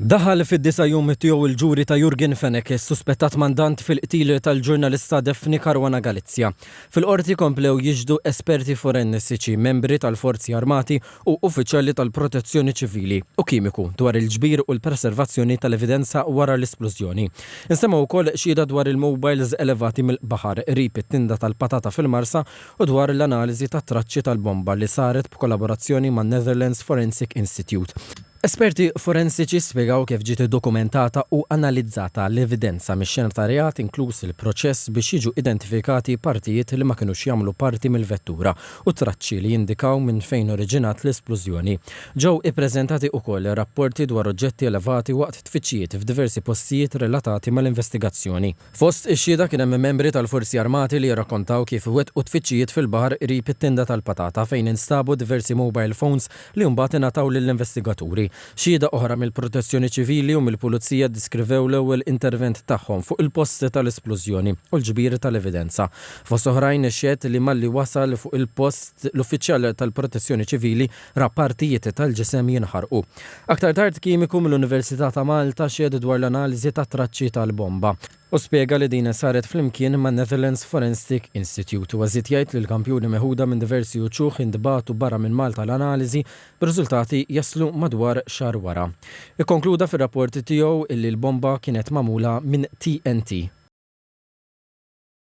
Daħal fid-disa' jum tiegħu l-ġuri ta' Yorgen Fenech, is-suspettat mandant fil-qtil tal-ġurnalista Daphne Caruana Galizia. Fil-Qorti komplew jixhdu esperti forensiċi, membri tal-Forzi Armati u uffiċjali tal-Protezzjoni Ċivili u kimiku dwar il-ġbir u l-preservazzjoni tal-evidenza wara l-isplużjoni. Instemgħu wkoll xhieda dwar il-mobiles elevati mill-baħar qrib it-tinda tal-patata fil-Marsa u dwar l-analiżi tat-traċċi tal-bomba li saret b'kollaborazzjoni man-Netherlands Forensic Institute. Esperti forensiċi spjegaw kif ġiet iddokumentata u analizzata l-evidenza mix-xena ta' reat inkluż il-proċess biex jiġu identifikati partijiet li ma kinux jagħmlu parti mill-vettura u traċċi li jindikaw minn fejn oriġinat l-isplużjoni. Ġew ippreżentati ukoll rapporti dwar oġġetti elevati waqt tfittxijiet f'diversi postijiet relatati mal-investigazzjoni. Fost ix-xhieda kien hemm membri tal-Forzi Armati li jirrakkontaw kif wettqu tfittxijiet fil-baħar qrib it-tinda tal-patata fejn instabu diversi mobile phones li mbagħad ingħataw lill-investigaturi. Xhieda oħra mill-Protezzjoni Ċivili u mill-Pulizija ddeskrivew l-ewwel intervent tagħhom fuq il-post tal-isplużjoni u l-ġbir tal-evidenza. Fost oħrajn xehed li malli wasal fuq il-post l-uffiċjal tal-Protezzjoni Ċivili ra partijiet tal-ġisem jinħarqu. Aktar tard kimiku mill-Università ta' Malta xehed dwar l-analiżi tat-traċċi tal-bomba. Hu spjega li din saret flimkien man-Netherlands Forensic Institute. Huwa żied jgħid li l-kampjuni meħuda minn diversi uċuħ intbagħtu barra minn Malta għall-analiżi, bir-riżultati jaslu madwar xahar wara. Ikkonkluda fir-rapport tiegħu illi l-bomba kienet magħmula minn TNT.